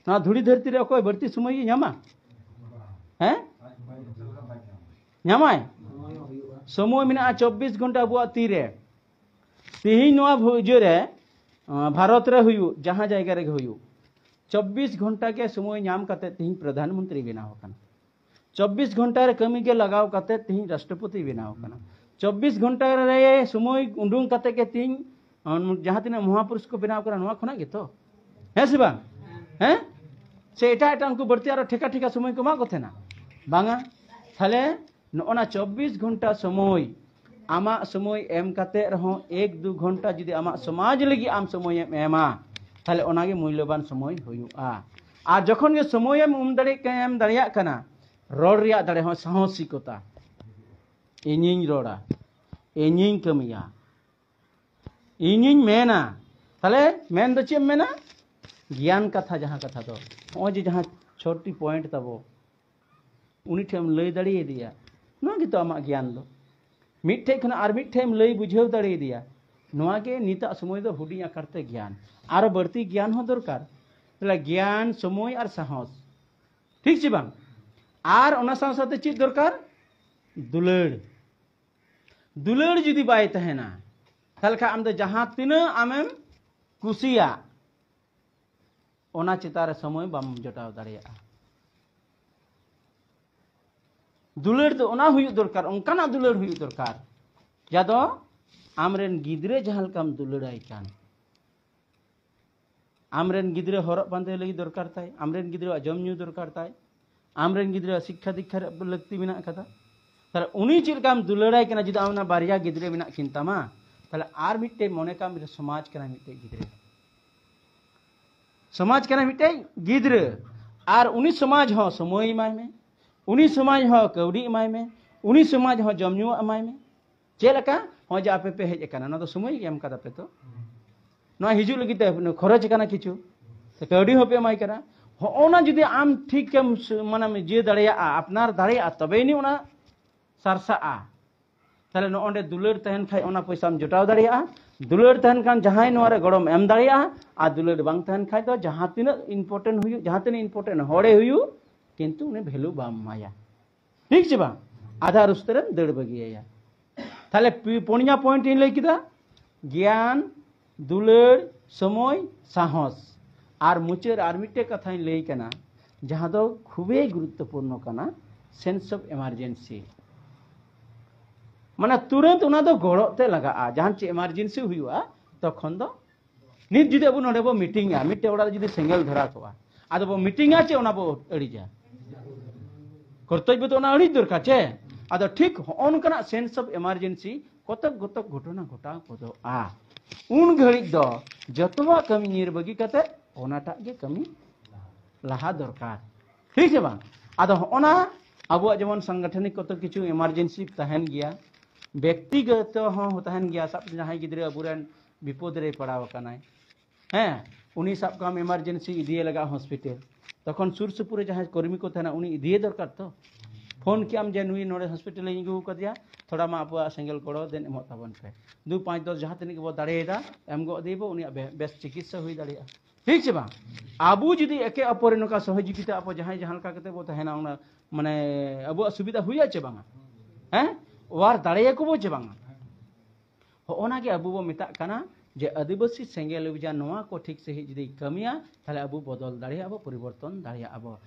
ᱱᱚᱣᱟ ᱫᱷᱩᱲᱤ ᱫᱷᱟᱹᱨᱛᱤ ᱨᱮ ᱚᱠᱚᱭ ᱵᱟᱹᱲᱛᱤ ᱥᱚᱢᱚᱭ ᱜᱮ ᱧᱟᱢᱟ? ᱦᱮᱸ? ᱧᱟᱢᱟᱭ? ᱥᱚᱢᱚᱭ ᱢᱮᱱᱟᱜᱼᱟ ᱪᱚᱵᱵᱤᱥ ᱜᱷᱚᱱᱴᱟ ᱟᱵᱚᱣᱟᱜ ᱛᱤᱨᱮ᱾ ᱛᱤᱦᱤᱧ ᱱᱚᱣᱟ ᱵᱷᱩ-, ᱤᱭᱟᱹ ᱨᱮ, ᱟᱸ, ᱵᱷᱟᱨᱚᱛ ᱨᱮ ᱦᱩᱭᱩᱜ, ᱡᱟᱦᱟᱸ ᱡᱟᱭᱜᱟ ᱨᱮᱜᱮ ᱦᱩᱭᱩᱜ, ᱪᱚᱵᱵᱤᱥ ᱜᱷᱚᱱᱴᱟ ᱜᱮ ᱥᱚᱢᱚᱭ ᱧᱟᱢ ᱠᱟᱛᱮ ᱛᱤᱦᱤᱧ ᱯᱨᱚᱫᱷᱟᱱ ᱢᱚᱱᱛᱨᱤ ᱵᱮᱱᱟᱣ ᱟᱠᱟᱱᱟ᱾ ᱪᱚᱵᱵᱤᱥ ᱜᱷᱚᱱᱴᱟ ᱨᱮ ᱠᱟᱹᱢᱤ ᱜᱮ ᱞᱟᱜᱟᱣ ᱠᱟᱛᱮ ᱛᱤᱦᱤᱧ ᱨᱟᱥᱴᱨᱚᱯᱚᱛᱤ ᱵᱮᱱᱟᱣ ᱟᱠᱟᱱᱟ᱾ ᱪᱚᱵᱵᱤᱥ ᱜᱷᱚᱱᱴᱟ ᱨᱮ ᱥᱚᱢᱚᱭ ᱩᱰᱩᱝ ᱠᱟᱛᱮ ᱜᱮ ᱛᱤᱦᱤᱧ, ᱟᱸ, ᱡᱟᱦᱟᱸ ᱛᱤᱱᱟᱹᱜ ᱢᱚᱦᱟᱯᱩᱨᱩᱥ ᱠᱚ ᱵᱮᱱᱟᱣ ᱟᱠᱟᱱᱟ, ᱱᱚᱣᱟ ᱠᱷᱚᱱᱟᱜ ᱜᱮᱛᱚ᱾ ᱦᱮᱸ ᱥᱮ ᱵᱟᱝ? ᱦᱮᱸ? ᱥᱮ ᱮᱴᱟᱜ ᱮᱴᱟᱜ ᱩᱱᱠᱩ ᱵᱟᱹᱲᱛᱤ ᱟᱨᱚ ᱴᱷᱮᱠᱟ ᱴᱷᱮᱠᱟ ᱥᱚᱢᱚᱭ ᱠᱚ ᱮᱢᱟ ᱠᱚ ᱛᱟᱦᱮᱱᱟ? ᱵᱟᱝᱟ᱾ ᱛᱟᱦᱞᱮ ᱱᱚᱜᱼᱚ ᱱᱟ ᱪᱚᱵᱵᱤᱥ ᱜᱷᱚᱱᱴᱟ ᱥᱚᱢᱚᱭ, ᱟᱢᱟᱜ ᱥᱚᱢᱚᱭ ᱮᱢ ᱠᱟᱛᱮ ᱨᱮᱦᱚᱸ ᱮᱠ ᱫᱩ ᱜᱷᱚᱱᱴᱟ ᱡᱩᱫᱤ ᱟᱢᱟᱜ ᱥᱚᱢᱟᱡᱽ ᱞᱟᱹᱜᱤᱫ ᱟᱢ ᱥᱚᱢᱚᱭᱮᱢ ᱮᱢᱟ, ᱛᱟᱦᱞᱮ ᱚᱱᱟᱜᱮ ᱢᱩᱞᱞᱚᱵᱟᱱ ᱥᱚᱢᱚᱭ ᱦᱩᱭᱩᱜᱼᱟ᱾ ᱟᱨ ᱡᱚᱠᱷᱚᱱ ᱜᱮ ᱥᱚᱢᱚᱭᱮᱢ ᱮᱢ ᱫᱟᱲᱮᱭᱟᱜ ᱠᱟᱱᱟ, ᱮᱢ ᱫᱟᱲᱮᱭᱟᱜ ᱠᱟᱱᱟ, ᱨᱚᱲ ᱨᱮᱭᱟᱜ ᱫᱟᱲᱮ ᱦᱚᱸ ᱥᱟᱦᱚᱥᱤᱠᱚᱛᱟ, ᱤᱧᱤᱧ ᱨᱚᱲᱟ, ᱤᱧᱤᱧ ᱠᱟᱹᱢᱤᱭᱟ, ᱤᱧᱤᱧ ᱢᱮᱱᱟ᱾ ᱛᱟᱦᱞᱮ ᱢᱮᱱ ᱫᱚ ᱪᱮᱫ ᱮᱢ ᱢᱮᱱᱟ? ᱜᱮᱭᱟᱱ ᱠᱟᱛᱷᱟ, ᱡᱟᱦᱟᱸ ᱠᱟᱛᱷᱟ ᱫᱚ ᱱᱚᱜᱼᱚᱭ ᱡᱮ ᱡᱟᱦᱟᱸ ᱪᱷᱚᱴᱤ ᱯᱚᱭᱮᱱᱴ ᱛᱟᱵᱚ, ᱩᱱᱤ ᱴᱷᱮᱱ ᱮᱢ ᱞᱟᱹᱭ ᱫᱟᱲᱮᱭᱟᱫᱮᱭᱟ, ᱱᱚᱣᱟ ᱜᱮᱛᱚ ᱟᱢᱟᱜ ᱜᱮᱭᱟᱱ ᱫᱚ᱾ ᱢᱤᱫ ᱴᱷᱮᱡ ᱠᱷᱚᱱᱟᱜ ᱟᱨ ᱢᱤᱫ ᱴᱷᱮᱡ ᱮᱢ ᱞᱟᱹᱭ ᱵᱩᱡᱷᱟᱹᱣ ᱫᱟᱲᱮᱭᱟᱫᱮᱭᱟ, ᱱᱚᱣᱟ ᱜᱮ ᱱᱤᱛᱟᱜ ᱥᱚᱢᱚᱭ ᱫᱚ ᱦᱩᱰᱤᱧ ᱟᱠᱟᱨ ᱛᱮ ᱜᱮᱭᱟᱱ᱾ ᱟᱨᱚ ᱵᱟᱹᱲᱛᱤ ᱜᱮᱭᱟᱱ ᱦᱚᱸ ᱫᱚᱨᱠᱟᱨ᱾ ᱛᱟᱦᱞᱮ ᱜᱮᱭᱟᱱ, ᱥᱚᱢᱚᱭ ᱟᱨ ᱥᱟᱦᱚᱥ, ᱴᱷᱤᱠ ᱥᱮ ᱵᱟᱝ? ᱟᱨ ᱚᱱᱟ ᱥᱟᱶ ᱥᱟᱶᱛᱮ ᱪᱮᱫ ᱫᱚᱨᱠᱟᱨ? ᱫᱩᱞᱟᱹᱲ᱾ ᱫᱩᱞᱟᱹᱲ ᱡᱩᱫᱤ ᱵᱟᱭ ᱛᱟᱦᱮᱱᱟ, ᱛᱟᱦᱞᱮ ᱠᱷᱟᱱ ᱟᱢ ᱫᱚ ᱡᱟᱦᱟᱸ ᱛᱤᱱᱟᱹᱜ ᱟᱢᱮᱢ ᱠᱩᱥᱤᱭᱟᱜ, ᱚᱱᱟ ᱪᱮᱛᱟᱱ ᱨᱮ ᱥᱚᱢᱚᱭ ᱵᱟᱢ ᱡᱚᱴᱟᱣ ᱫᱟᱲᱮᱭᱟᱜᱼᱟ᱾ ᱫᱩᱞᱟᱹᱲ ᱫᱚ ᱚᱱᱟ ᱦᱩᱭᱩᱜ ᱫᱚᱨᱠᱟᱨ, ᱚᱱᱠᱟᱱᱟᱜ ᱫᱩᱞᱟᱹᱲ ᱦᱩᱭᱩᱜ ᱫᱚᱨᱠᱟᱨ, ᱡᱟ ᱫᱚ ᱟᱢᱨᱮᱱ ᱜᱤᱫᱽᱨᱟᱹ ᱡᱟᱦᱟᱸ ᱞᱮᱠᱟᱢ ᱫᱩᱞᱟᱹᱲᱟᱭ ᱠᱟᱱ᱾ ᱟᱢᱨᱮᱱ ᱜᱤᱫᱽᱨᱟᱹ ᱦᱚᱨᱚᱜ ᱵᱟᱸᱫᱮ ᱞᱟᱹᱜᱤᱫ ᱫᱚᱨᱠᱟᱨ ᱛᱟᱭ, ᱟᱢᱨᱮᱱ ᱜᱤᱫᱽᱨᱟᱹᱣᱟᱜ ᱡᱚᱢ ᱧᱩ ᱫᱚᱨᱠᱟᱨ ᱛᱟᱭ, ᱟᱢᱨᱮᱱ ᱜᱤᱫᱽᱨᱟᱹᱣᱟᱜ ᱥᱤᱠᱠᱷᱟ ᱫᱤᱠᱠᱷᱟ ᱨᱮᱭᱟᱜ ᱞᱟᱹᱠᱛᱤ ᱢᱮᱱᱟᱜ ᱠᱟᱫᱟ᱾ ᱛᱟᱦᱞᱮ ᱩᱱᱤ ᱪᱮᱫ ᱞᱮᱠᱟᱢ ᱫᱩᱞᱟᱹᱲᱟᱭ ᱠᱟᱱᱟ? ᱡᱩᱫᱤ ᱟᱢ ᱚᱱᱟ ᱵᱟᱨᱭᱟ ᱜᱤᱫᱽᱨᱟᱹ ᱢᱮᱱᱟᱜ ᱠᱤᱱ ᱛᱟᱢᱟ, ᱛᱟᱦᱞᱮ ᱟᱨ ᱢᱤᱫᱴᱮᱡ ᱢᱚᱱᱮ ᱠᱟᱜ ᱢᱮ ᱥᱚᱢᱟᱡᱽ ᱠᱟᱱᱟᱭ ᱢᱤᱫᱴᱮᱡ ᱜᱤᱫᱽᱨᱟᱹ, ᱥᱚᱢᱟᱡᱽ ᱠᱟᱱᱟᱭ ᱢᱤᱫᱴᱮᱡ ᱜᱤᱫᱽᱨᱟᱹ, ᱟᱨ ᱩᱱᱤ ᱥᱚᱢᱟᱡᱽ ᱦᱚᱸ ᱥᱚᱢᱚᱭ ᱮᱢᱟᱭ ᱢᱮ, ᱩᱱᱤ ᱥᱚᱢᱟᱡᱽ ᱦᱚᱸ ᱠᱟᱹᱣᱰᱤ ᱮᱢᱟᱭ ᱢᱮ, ᱩᱱᱤ ᱥᱚᱢᱟᱡᱽ ᱦᱚᱸ ᱡᱚᱢ ᱧᱩᱣᱟᱜ ᱮᱢᱟᱭ ᱢᱮ᱾ ᱪᱮᱫ ᱞᱮᱠᱟ? ᱦᱚᱸᱜᱼᱚᱭ ᱡᱮ ᱟᱯᱮ ᱯᱮ ᱦᱮᱡ ᱟᱠᱟᱱᱟ, ᱱᱚᱣᱟ ᱫᱚ ᱥᱚᱢᱚᱭ ᱜᱮ ᱮᱢ ᱠᱟᱫᱟ ᱯᱮ ᱛᱚ, ᱱᱚᱣᱟ ᱦᱤᱡᱩᱜ ᱞᱟᱹᱜᱤᱫ ᱛᱮ ᱠᱷᱚᱨᱚᱪ ᱠᱟᱱᱟ ᱠᱤᱪᱷᱩ, ᱛᱚ ᱠᱟᱹᱣᱰᱤ ᱦᱚᱸᱯᱮ ᱮᱢᱟᱭ ᱠᱟᱱᱟ᱾ ᱦᱚᱸᱜᱼᱚ ᱱᱟ ᱡᱩᱫᱤ ᱟᱢ ᱴᱷᱤᱠ ᱮᱢ ᱥ-, ᱢᱟᱱᱮᱢ ᱤᱭᱟᱹ ᱫᱟᱲᱮᱭᱟᱜᱼᱟ, ᱟᱯᱱᱟᱨ ᱫᱟᱲᱮᱭᱟᱜᱼᱟ, ᱛᱚᱵᱮ ᱟᱹᱱᱤᱡ ᱚᱱᱟ ᱥᱟᱨᱥᱟᱜᱼᱟ᱾ ᱛᱟᱦᱞᱮ ᱱᱚᱜᱼᱚ ᱱᱚᱰᱮ ᱫᱩᱞᱟᱹᱲ ᱛᱟᱦᱮᱱ ᱠᱷᱟᱡ ᱚᱱᱟ ᱯᱚᱭᱥᱟᱢ ᱡᱚᱴᱟᱣ ᱫᱟᱲᱮᱭᱟᱜᱼᱟ, ᱫᱩᱞᱟᱹᱲ ᱛᱟᱦᱮᱱ ᱠᱷᱟᱱ ᱡᱟᱦᱟᱸᱭ ᱱᱚᱣᱟ ᱨᱮ ᱜᱚᱲᱚᱢ ᱮᱢ ᱫᱟᱲᱮᱭᱟᱜᱼᱟ, ᱟᱨ ᱫᱩᱞᱟᱹᱲ ᱵᱟᱝ ᱛᱟᱦᱮᱱ ᱠᱷᱟᱡ ᱫᱚ ᱡᱟᱦᱟᱸ ᱛᱤᱱᱟᱹᱜ important ᱦᱩᱭᱩᱜ, ᱡᱟᱦᱟᱸ ᱛᱤᱱᱟᱹᱜ important ᱦᱚᱲᱮ ᱦᱩᱭᱩᱜ, ᱠᱤᱱᱛᱩ ᱩᱱᱤ value ᱵᱟᱢ ᱮᱢᱟᱭᱟ᱾ ᱴᱷᱤᱠ ᱥᱮ ᱵᱟᱝ? ᱟᱫᱷᱟ ᱨᱟᱥᱛᱟ ᱨᱮᱢ ᱫᱟᱹᱲ ᱵᱟᱹᱜᱤᱭᱟᱭᱟ᱾ ᱛᱟᱦᱞᱮ ᱯᱩ-, ᱯᱩᱱᱭᱟ point ᱤᱧ ᱞᱟᱹᱭ ᱠᱮᱫᱟ, ᱜᱮᱭᱟᱱ, ᱫᱩᱞᱟᱹᱲ, ᱥᱚᱢᱚᱭ, ᱥᱟᱦᱚᱥ᱾ ᱟᱨ ᱢᱩᱪᱟᱹᱫ ᱟᱨ ᱢᱤᱫᱴᱮᱡ ᱠᱟᱛᱷᱟᱧ ᱞᱟᱹᱭ ᱠᱟᱱᱟ, ᱡᱟᱦᱟᱸ ᱫᱚ ᱠᱷᱩᱵᱮᱭ ᱜᱩᱨᱩᱛᱛᱚᱯᱩᱨᱱᱚ ᱠᱟᱱᱟ, sense of emergency᱾ ᱢᱟᱱᱮ ᱛᱩᱨᱟᱹᱱᱛ ᱚᱱᱟ ᱫᱚ ᱜᱚᱲᱚᱜ ᱛᱮ ᱞᱟᱜᱟᱜᱼᱟ, ᱡᱟᱦᱟᱱ ᱪᱮᱫ emergency ᱦᱩᱭᱩᱜᱼᱟ ᱛᱚᱠᱷᱚᱱ ᱫᱚ᱾ ᱱᱤᱛ ᱡᱩᱫᱤ ᱟᱵᱚ ᱱᱚᱰᱮ ᱵᱚ meetingᱟ, ᱢᱤᱫᱴᱮᱡ ᱚᱲᱟᱜ ᱨᱮ ᱡᱩᱫᱤ ᱥᱮᱸᱜᱮᱞ ᱫᱷᱚᱨᱟᱣ ᱠᱚᱜᱼᱟ, ᱟᱫᱚ ᱵᱚ meetingᱟ ᱪᱮ ᱚᱱᱟ ᱵᱚ ᱟᱹᱲᱤᱡᱟ? ᱠᱚᱨᱛᱚᱵᱵᱚ ᱫᱚ ᱚᱱᱟ ᱟᱹᱲᱤᱡ ᱫᱚᱨᱠᱟᱨ ᱪᱮ? ᱟᱫᱚ ᱴᱷᱤᱠ ᱦᱚᱸᱜᱼᱚ ᱱᱚᱝᱠᱟᱱᱟᱜ sense of emergency ᱠᱚᱛᱚᱠ ᱠᱚᱛᱚᱠ ᱜᱷᱚᱴᱚᱱᱟ ᱜᱷᱚᱴᱟᱣ ᱜᱚᱫᱚᱜᱼᱟ᱾ ᱩᱱ ᱜᱷᱟᱹᱲᱤᱡ ᱫᱚ ᱡᱚᱛᱚᱣᱟᱜ ᱠᱟᱹᱢᱤ ᱧᱤᱨ ᱵᱟᱹᱜᱤ ᱠᱟᱛᱮ ᱚᱱᱟᱴᱟᱜ ᱜᱮ ᱠᱟᱹᱢᱤ ᱞᱟᱦᱟ ᱫᱚᱨᱠᱟᱨ᱾ ᱴᱷᱤᱠ ᱥᱮ ᱵᱟᱝ? ᱟᱫᱚ ᱦᱚᱸᱜᱼᱚ ᱱᱟ ᱟᱵᱚᱣᱟᱜ ᱡᱮᱢᱚᱱ ᱥᱟᱝᱜᱚᱴᱷᱚᱱᱤᱠ ᱠᱚᱛᱚ ᱠᱤᱪᱷᱩ emergency ᱛᱟᱦᱮᱱ ᱜᱮᱭᱟ, ᱵᱮᱠᱛᱤᱜᱚᱛᱚ ᱦᱚᱸ ᱛᱟᱦᱮᱱ ᱜᱮᱭᱟ᱾ ᱥᱟᱵ ᱡᱟᱦᱟᱸᱭ ᱜᱤᱫᱽᱨᱟᱹ ᱟᱵᱚᱨᱮᱱ ᱵᱤᱯᱚᱫ ᱨᱮᱭ ᱯᱟᱲᱟᱣ ᱟᱠᱟᱱᱟᱭ, ᱦᱮᱸ, ᱩᱱᱤ ᱥᱟᱵ ᱠᱟᱜ ᱢᱮ emergency ᱤᱫᱤᱭᱮ ᱞᱟᱜᱟᱜ hospital, ᱛᱚᱠᱷᱚᱱ ᱥᱩᱨ ᱥᱩᱯᱩᱨ ᱨᱮ ᱡᱟᱦᱟᱸᱭ ᱠᱚᱨᱢᱤ ᱠᱚ ᱛᱟᱦᱮᱱᱟ ᱩᱱᱤ ᱤᱫᱤᱭᱮ ᱫᱚᱨᱠᱟᱨ ᱛᱚ᱾ ᱯᱷᱳᱱ ᱠᱮᱜ ᱟᱢ ᱡᱮ ᱱᱩᱭ ᱱᱚᱰᱮ ᱦᱚᱥᱯᱤᱴᱟᱞ ᱤᱧ ᱟᱹᱜᱩ ᱟᱠᱟᱫᱮᱭᱟ, ᱛᱷᱚᱲᱟ ᱢᱟ ᱟᱵᱚᱣᱟᱜ ᱥᱮᱸᱜᱮᱞ ᱜᱚᱲᱚ ᱫᱮᱱ ᱮᱢᱚᱜ ᱛᱟᱵᱚᱱ ᱯᱮ᱾ ᱫᱩ ᱯᱟᱸᱪ ᱫᱚᱥ ᱡᱟᱦᱟᱸ ᱛᱤᱱᱟᱹᱜ ᱜᱮᱵᱚ ᱫᱟᱲᱮᱭᱟᱫᱟ ᱮᱢ ᱜᱚᱫ ᱤᱫᱤᱭᱟᱵᱚ, ᱩᱱᱤᱭᱟᱜ ᱵᱮ-, ᱵᱮᱥ ᱪᱤᱠᱤᱛᱥᱟ ᱦᱩᱭ ᱫᱟᱲᱮᱭᱟᱜᱼᱟ᱾ ᱴᱷᱤᱠ ᱥᱮ ᱵᱟᱝ? ᱟᱵᱚ ᱡᱩᱫᱤ ᱮᱠᱮ ᱚᱯᱚᱨ ᱨᱮ ᱱᱚᱝᱠᱟ ᱥᱚᱦᱚᱡᱳᱜᱤᱛᱟ ᱟᱵᱚ ᱡᱟᱦᱟᱸᱭ ᱡᱟᱦᱟᱸ ᱞᱮᱠᱟ ᱠᱟᱛᱮ ᱵᱚ ᱛᱟᱦᱮᱱᱟ, ᱚᱱᱟ ᱢᱟᱱᱮ ᱟᱵᱚᱣᱟᱜ ᱥᱩᱵᱤᱫᱷᱟ ᱦᱩᱭᱩᱜᱼᱟ ᱪᱮ ᱵᱟᱝᱟ? ᱦᱮᱸ? ᱚᱣᱟᱨ ᱫᱟᱲᱮᱭᱟᱠᱚ ᱵᱚ ᱪᱮ ᱵᱟᱝᱟ? ᱦᱚᱸᱜᱼᱚ ᱱᱟ ᱜᱮ ᱟᱵᱚ ᱵᱚ ᱢᱮᱛᱟᱜ ᱠᱟᱱᱟ ᱡᱮ ᱟᱹᱫᱤᱵᱟᱹᱥᱤ ᱥᱮᱸᱜᱮᱞ ᱚᱵᱷᱤᱡᱟᱱ ᱱᱚᱣᱟ ᱠᱚ ᱴᱷᱤᱠ ᱥᱟᱺᱦᱤᱡ ᱡᱩᱫᱤ ᱠᱟᱹᱢᱤᱭᱟ, ᱛᱟᱦᱞᱮ ᱟᱵᱚ ᱵᱚᱫᱚᱞ ᱫᱟᱲᱮᱭᱟᱜᱼᱟ ᱵᱚ, ᱯᱚᱨᱤᱵᱚᱨᱛᱚᱱ ᱫᱟᱲᱮᱭᱟᱜᱼᱟ ᱵᱚ᱾